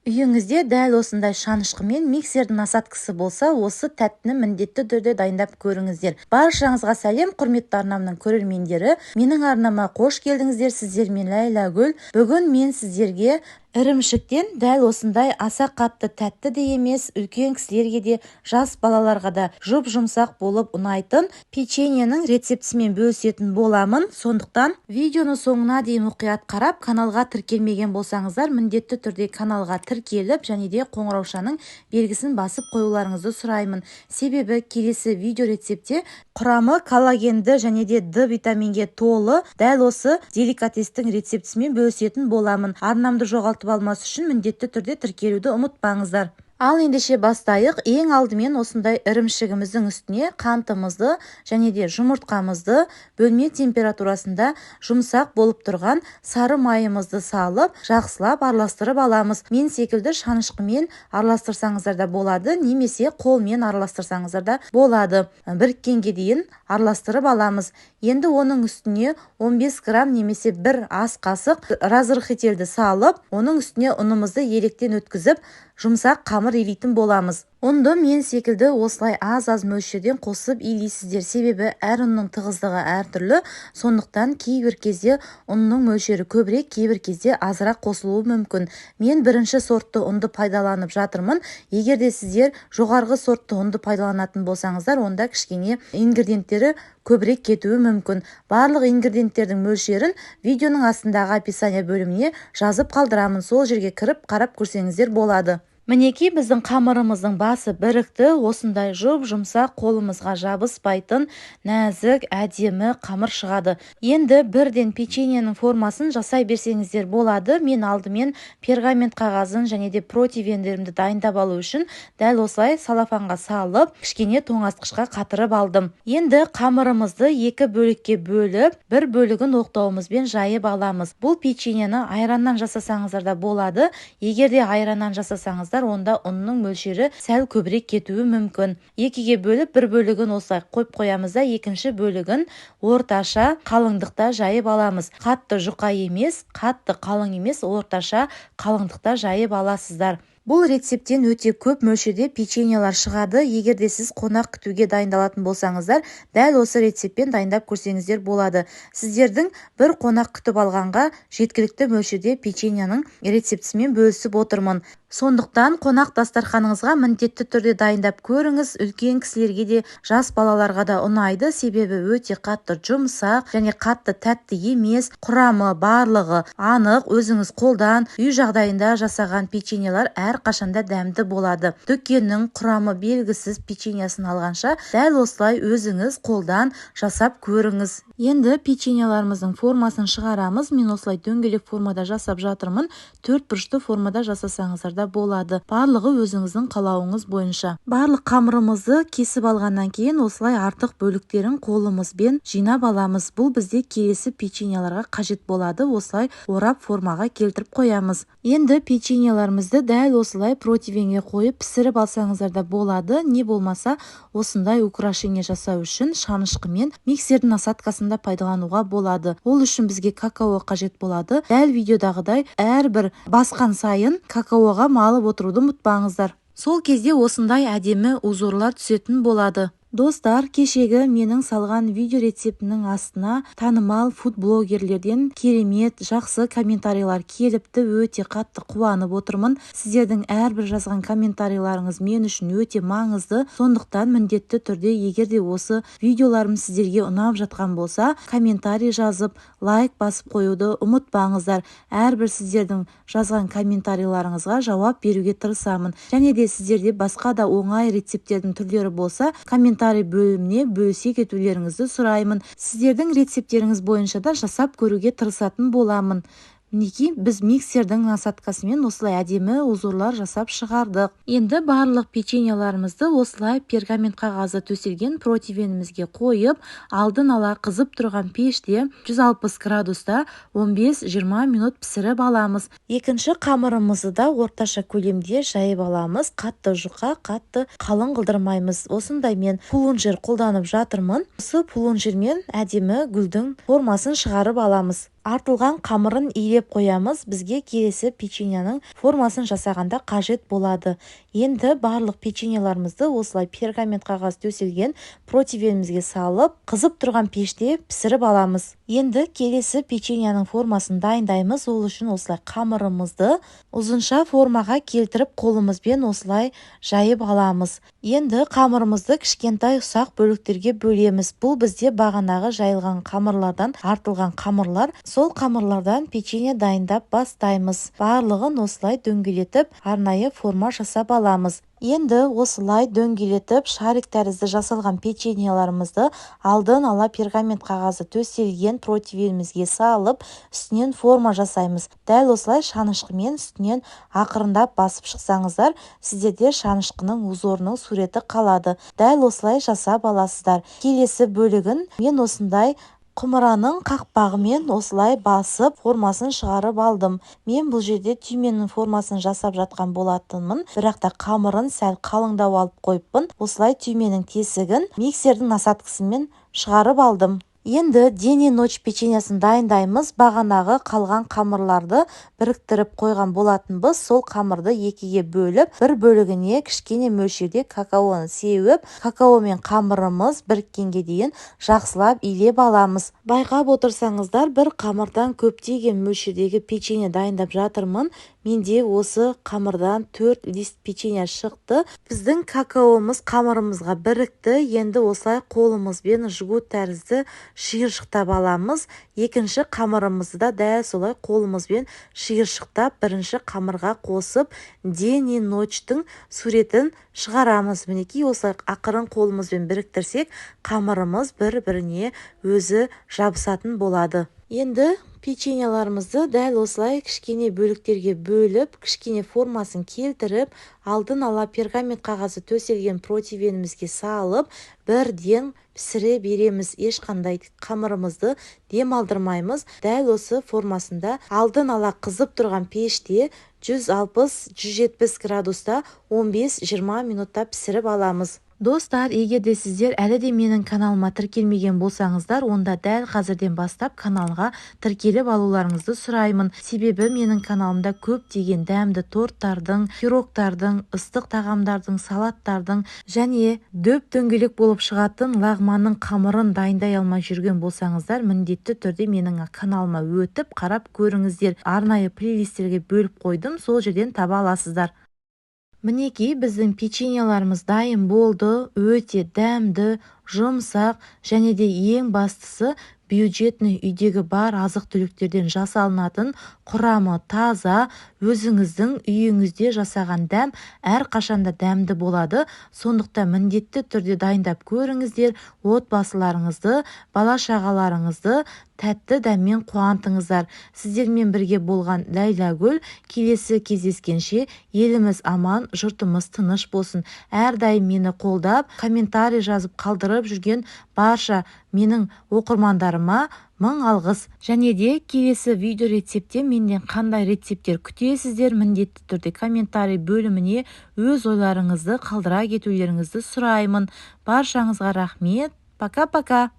Үйіңізде дәл осындай шанышқы мен миксердің насадкасы болса, осы тәттіні міндетті түрде дайындап көріңіздер. Баршаңызға сәлем, құрметті арнамның көрермендері. Менің арнама қош келдіңіздер. Сіздермен Ләйлә Гүл. Бүгін мен сіздерге ірімшіктен дәл осындай аса қатты тәтті де емес, үлкен кісілерге де, жас балаларға да жұп-жұмсақ болып ұнайтын печеньенің рецептісімен бөлісетін боламын. Сондықтан видеоны соңына дейін мұқият қарап, каналға тіркелмеген болсаңыздар, міндетті түрде каналға тіркеліп және де қоңыраушаның белгісін басып қоюларыңызды сұраймын. Себебі келесі видео рецептте құрамы коллагенді және де Д витаминге толы дәл осы деликатестің рецептісімен бөлісетін боламын. Арнамды жоғалтып алмас үшін міндетті түрде тіркелуді ұмытпаңыздар. Ал ендеше бастайық. Ең алдымен осындай ірімшігіміздің үстіне қантымызды және де жұмыртқамызды, бөлме температурасында жұмсақ болып тұрған сары майымызды салып, жақсылап араластырып аламыз. Мен секілді шанышқымен араластырсаңыздар да болады, немесе қолмен араластырсаңыздар да болады. Біріккенге дейін араластырып аламыз. Енді оның үстіне 15 грамм немесе бір ас қасық разрыхительді салып, оның үстіне ұнымызды електен өткізіп, жұмсақ қамыр илейтін боламыз. Ұнды мен секілді осылай аз-аз мөлшерден қосып илейсіздер. Себебі әр ұнның тығыздығы әртүрлі, сондықтан кейбір кезде ұнның мөлшері көбірек, кейбір кезде азырақ қосылуы мүмкін. Мен бірінші сортты ұнды пайдаланып жатырмын. Егер де сіздер жоғарғы сортты ұнды пайдаланатын болсаңыздар, онда кішкене ингредиенттері көбірек кетуі мүмкін. Барлық ингредиенттердің мөлшерін видеоның астындағы описание бөліміне жазып қалдырамын. Сол жерге кіріп қарап көрсеңіздер болады. Мінекей, біздің қамырымыздың басы бірікті. Осындай жұп-жұмсақ, қолымызға жабыспайтын нәзік, әдемі қамыр шығады. Енді бірден печеньенің формасын жасай берсеңіздер болады. Мен алдымен пергамент қағазын және де противендерімді дайындап алу үшін дәл осылай салафанға салып, кішкене тоңазытқышқа қатырып алдым. Енді қамырымызды екі бөлікке бөліп, бір бөлігін оқтауымызбен жайып аламыз. Бұл печеньені айраннан жасасаңыздар да болады. Егер де айраннан жасасаңыздар, онда ұнның мөлшері сәл көбірек кетуі мүмкін. Екіге бөліп, бір бөлігін осылай қойып қоямыз да, екінші бөлігін орташа қалыңдықта жайып аламыз. Қатты жұқа емес, қатты қалың емес, орташа қалыңдықта жайып аласыздар. Бұл рецепттен өте көп мөлшерде печеньелар шығады. Егер де сіз қонақ күтуге дайындалатын болсаңыздар, дәл осы рецептпен дайындап көрсеңіздер болады. Сіздердің бір қонақ күтіп алғанға жеткілікті мөлшерде печеньенің рецептісімен бөлісіп отырмын. Сондықтан қонақ дастарханыңызға міндетті түрде дайындап көріңіз. Үлкен кісілерге де, жас балаларға да ұнайды. Себебі өте қатты жұмсақ және қатты тәтті емес, құрамы барлығы анық. Өзіңіз қолдан үй жағдайында жасаған печеньелар әрқашанда дәмді болады. Дүкеннің құрамы белгісіз печеньесін алғанша, дәл осылай өзіңіз қолдан жасап көріңіз. Енді печеньеларымыздың формасын шығарамыз. Мен осылай дөңгелек формада жасап жатырмын. Төрт бұрышты формада жасасаңыздар да болады. Барлығы өзіңіздің қалауыңыз бойынша. Барлық қамырымызды кесіп алғаннан кейін осылай артық бөліктерін қолымызбен жинап аламыз. Бұл бізде келесі печеньеларға қажет болады. Осылай орап формаға келтіріп қоямыз. Енді печеньеларымызды дәл осылай противенге қойып пісіріп алсаңыздар да болады. Не болмаса осындай украшение жасау үшін шанышқымен миксердің насадкасын да пайдалануға болады. Ол үшін бізге какао қажет болады. Дәл видеодағыдай әрбір басқан сайын какаоға малып отыруды ұмытпаңыздар. Сол кезде осындай әдемі узорлар түсетін болады. Достар, кешегі менің салған видео рецептінің астына танымал фудблогерлерден керемет, жақсы комментарийлар келіпті. Өте қатты қуанып отырмын. Сіздердің әрбір жазған комментарийларыңыз мен үшін өте маңызды. Сондықтан міндетті түрде, егер де осы видеоларым сіздерге ұнап жатқан болса, комментарий жазып, лайк басып қоюды ұмытпаңыздар. Әрбір сіздердің жазған комментарийларыңызға жауап беруге тырысамын. Және де сіздерде басқа да оңай рецепттердің түрлері болса, комментарий бөліміне бөлісе кетулеріңізді сұраймын. Сіздердің рецепттеріңіз бойынша да жасап көруге тырысатын боламын. Мінекей, біз миксердің насадкасымен осылай әдемі узорлар жасап шығардық. Енді барлық печеньеларымызды осылай пергамент қағазы төселген противенімізге қойып, алдын ала қызып тұрған пеште 160 градуста 15-20 минут пісіріп аламыз. Екінші қамырымызды да орташа көлемде жайып аламыз. Қатты жұқа, қатты қалың қылдырмаймыз. Осындай мен плунжер қолданып жатырмын. Осы плунжермен әдемі гүлдің формасын шығарып аламыз. Артылған қамырын илеп қоямыз. Бізге келесі печеньенің формасын жасағанда қажет болады. Енді барлық печеньеларымызды осылай пергамент қағаз төселген противенімізге салып, қызып тұрған пеште пісіріп аламыз. Енді келесі печеньенің формасын дайындаймыз. Ол үшін осылай қамырымызды ұзынша формаға келтіріп, қолымызбен осылай жайып аламыз. Енді қамырымызды кішкентай ұсақ бөліктерге бөлеміз. Бұл бізде бағанағы жайылған қамырлардан артылған қамырлар. Сол қамырлардан печенье дайындап бастаймыз. Барлығын осылай дөңгелетіп, арнайы форма жасап аламыз. Енді осылай дөңгелетіп, шарик тәрізді жасалған печеньеларымызды алдын ала пергамент қағазы төселген противенімізге салып, үстінен форма жасаймыз. Дәл осылай шанышқымен үстінен ақырындап басып шықсаңыздар, сіздерде шанышқының узорының суреті қалады. Дәл осылай жасап аласыздар. Келесі бөлігін мен осындай құмыраның қақпағымен осылай басып формасын шығарып алдым. Мен бұл жерде түйменің формасын жасап жатқан болатынмын, бірақ та қамырын сәл қалыңдау алып қойыппын. Осылай түйменің тесігін миксердің насадкасымен шығарып алдым. Енді день и ночь печеньесін дайындаймыз. Бағанағы қалған қамырларды біріктіріп қойған болатынбыз. Сол қамырды екіге бөліп, бір бөлігіне кішкене мөлшерде какаоны сеуіп, какао мен қамырымыз біріккенге дейін жақсылап илеп аламыз. Байқап отырсаңыздар, бір қамырдан көптеген мөлшердегі печенье дайындап жатырмын. Менде осы қамырдан 4 лист печенье шықты. Біздің какаомыз қамырымызға бірікті. Енді осылай қолымызбен жгут тәрізді шиыршықтап аламыз. Екінші қамырымызды да дәл солай қолымызбен шиыршықтап, бірінші қамырға қосып, день и ночьтың суретін шығарамыз. Мінекей, осылай ақырын қолымызбен біріктірсек, қамырымыз бір-біріне өзі жабысатын болады. Енді печеньеларымызды дәл осылай кішкене бөліктерге бөліп, кішкене формасын келтіріп, алдын ала пергамент қағазы төселген противенімізге салып, бірден пісіре береміз. Ешқандай қамырымызды демалдырмаймыз. Дәл осы формасында алдын ала қызып тұрған пеште 160-170 градуста 15-20 минутта пісіріп аламыз. Достар, егер де сіздер әлі де менің каналыма тіркелмеген болсаңыздар, онда дәл қазірден бастап каналға тіркеліп алуларыңызды сұраймын. Себебі менің каналымда көптеген дәмді торттардың, пирогтардың, ыстық тағамдардың, салаттардың және дөп-дөңгелек болып шығатын лағманның қамырын дайындай алмай жүрген болсаңыздар, міндетті түрде менің каналыма өтіп қарап көріңіздер. Арнайы плейлистерге бөліп қойдым, сол жерден таба аласыздар. Мінекей, біздің печеньеларымыз дайын болды. Өте дәмді, жұмсақ және де ең бастысы бюджетный, үйдегі бар азық-түліктерден жасалынатын, құрамы таза, өзіңіздің үйіңізде жасаған дәм әрқашанда дәмді болады. Сондықтан міндетті түрде дайындап көріңіздер, отбасыларыңызды, бала-шағаларыңызды тәтті дәммен қуантыңыздар. Сіздермен бірге болған Ләйләгүл. Келесі кездескенше еліміз аман, жұртымыз тыныш болсын. Әрдайым мені қолдап, комментарий жазып қалдырып жүрген барша менің оқырмандарыма мың алғыс. Және де келесі видео рецептте менден қандай рецепттер күтесіздер, міндетті түрде комментарий бөліміне өз ойларыңызды қалдыра кетулеріңізді сұраймын. Баршаңызға рахмет. Пока-пока.